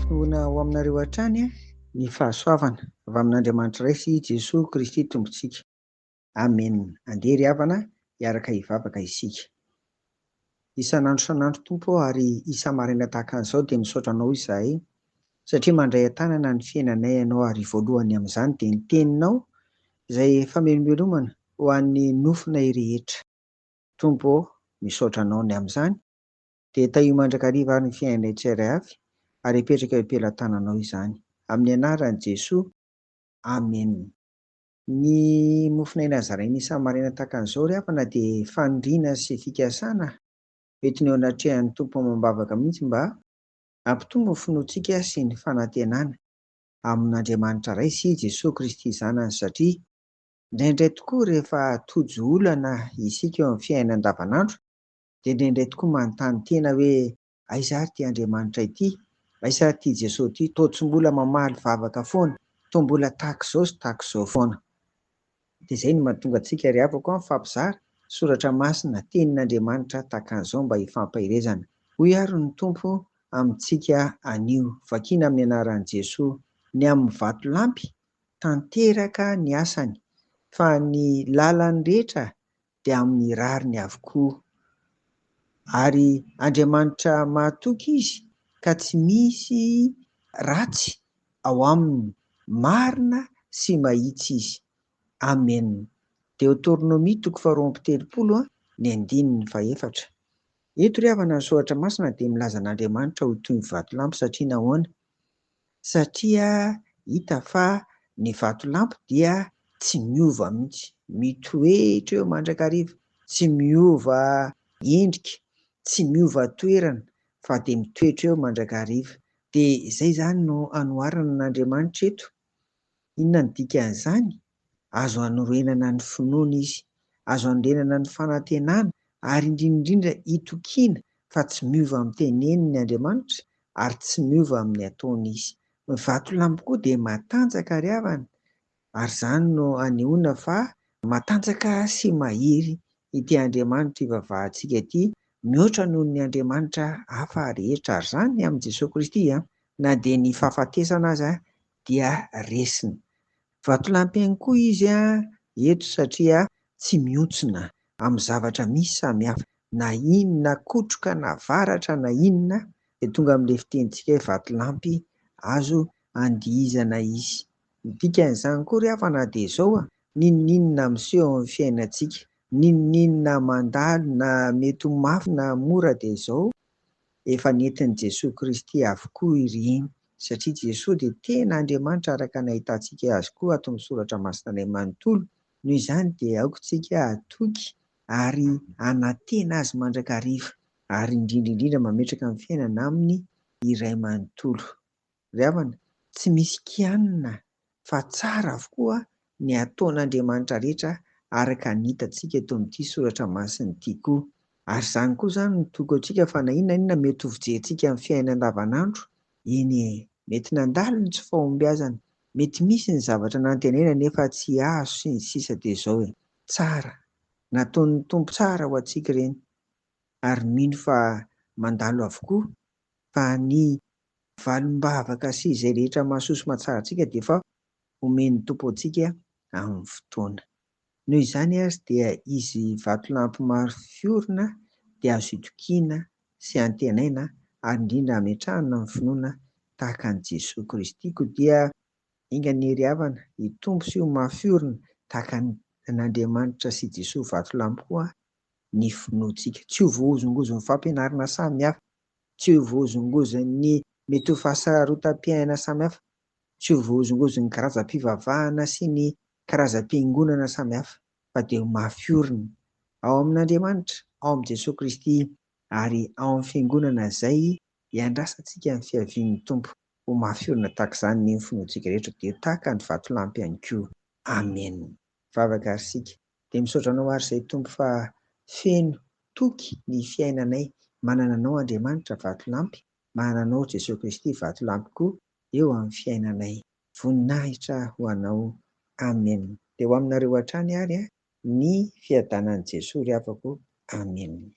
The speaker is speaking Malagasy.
Fampitomboana ho aminareo hatrany ny fahasoavana avy amin'Andriamanitra Ray sy Jesoa Kristy Tompontsika. Amen. Andeha ry havana hiaraka hivavaka isika. Isan'andro isan'andro Tompo ô ary isa-maraina tahaka an'izao dia misaotra Anao izahay satria mandray an-tanana ny fiainanay Ianao ary voalohany amin'izany dia ny Teninao izay famelombelomana ho an'ny nofonay rehetra. Tompo ô, misaotra Anao ny amin'izany dia tahio mandrakariva ary ny fiainanay tsirairay avy ary apetraka eo am-pelatananao izany. Amin'ny anaran'i Jesoa. Amen. Ny mofon'aina zaraina isa-maraina tahaka an'izao ry havana dia faniriana sy fikasana entina eo anatrehan'ny Tompo amam-bavaka mihitsy mba hampitombo ny finoantsika sy ny fanantenana amin'Andriamanitra Ray sy Jesoa Kristy Zanany satria indraindray tokoa rehefa tojo olana isika eo amin'ny fiainana andavanandro dia indraindray tokoa manontany tena hoe aiza ary ity Andriamanitra ity? Aiza ary ity Jesoa ity? Toa tsy mbola mamaly vavaka foana, toa mbola tahaka izao sy tahaka izao foana. Dia izay no mahatonga antsika ry havako an, mifampizara soratra masina, tenin'Andriamanitra tahaka an'izao mba hifampaherezana. Hoy ary ny Tompo amintsika anio, vakiana amin'ny anaran'i Jesoa, ny amin'ny vatolampy, tanteraka ny asany, fa ny lalany rehetra dia amin'ny rariny avokoa. Ary Andriamanitra mahatoky Izy ka tsy misy ratsy ao aminy, marina sy mahitsy Izy. Amen. Deoteronomia toko faharoa amby telopolo ny andininy fahefatra. Eto ry havana ny soratra masina dia milaza an'Andriamanitra ho toy ny vatolampy satria nahoana? Satria hita fa ny vatolampy dia tsy miova mihitsy, mitoetra eo mandrakariva, tsy miova endrika, tsy miova toerana fa dia mitoetra eo mandrakariva. Dia izay izany no anoharana an'Andriamanitra eto. Inona no dikan'izany? Azo anorenana ny finoana izy, azo anorenana ny fanantenana ary indrindra indrindra itokiana fa tsy miova amin'ny teneniny Andriamanitra ary tsy miova amin'ny ataony izy. Ny vatolampy koa dia matanjaka ry havana ary izany no anehoana fa matanjaka sy mahery ity Andriamanitra ivavahantsika ity mihoatra noho ny Andriamanitra hafa rehetra ary izany amin'i Jesoa Kristy na dia ny fahafatesana aza dia resiny. Vatolampy ihany koa izy eto satria tsy mihontsona amin'ny zavatra misy samihafa na inona kotroka na varatra na inona dia tonga amin'ilay fitenintsika hoe vatolampy azo andihizana izy. Ny dikan'izany koa ry havana dia izao, n'inon'inona miseho amin'ny fiainantsika, n'inon'inona mandalo na mety ho mafy na mora dia izao, efa nentin'i Jesoa Kristy avokoa ireny satria Jesoa dia tena Andriamanitra araka ny ahitantsika azy koa ato amin'ny soratra masina iray manontolo, noho izany dia aoka isika hatoky ary hanantena azy mandrakariva ary indrindra indrindra mametraka ny fiainana aminy iray manontolo. Ry havana, tsy misy kianina fa tsara avokoa ny ataon'Andriamanitra rehetra araka ny hitantsika eto amin'ity soratra masina ity koa. Ary izany koa izany no toko antsika fa na inona na inona mety ho fijerintsika amin'ny fiainana andavanandro, eny e, mety nandalo ny tsy fahombiazana, mety misy ny zavatra nantenaina nefa tsy azo sy ny sisa dia izao e, tsara, nataon'ny Tompo tsara ho antsika ireny ary mino fa mandalo avokoa fa ny valim-bavaka sy izay rehetra mahasoa sy mahatsara antsika dia efa omen'ny Tompo antsika amin'ny fotoana. Noho izany ary dia izy vatolampy maro fiorina dia azo itokiana sy antenaina ary indrindra ametrahana ny finoana tahaka an'i Jesoa Kristy. Koa dia enga anie ry havana hitombo sy ho mafy orina tahaka an'Andriamanitra sy Jesoa vatolampy koa ny finoantsika. Tsy ho voahozongozon'ny fampianarana samihafa, tsy ho voahozongozon'ny mety ho fahasarotam-piainana samihafa, tsy ho voahozongozon'ny karazam-pivavahana sy ny karazam-piangonana samihafa fa dia ho mafy orina ao amin'Andriamanitra, ao amin'i Jesoa Kristy ary ao amin'ny Fiangonana izay iandrasantsika ny fiavian'ny Tompo. Ho mafy orina tahaka izany ny finoantsika rehetra dia ho tahaka ny vatolampy ihany koa. Amen. Vavaka ary isika. Dia misaotra Anao ary izay Tompo fa feno toky ny fiainanay manana Anao Andriamanitra vatolampy, manana Anao Jesoa Kristy vatolampy koa eo amin'ny fiainanay. Voninahitra ho Anao. Amen. Dia ho aminareo hatrany ary ny fiadanan'i Jesoa ry havako. Amen.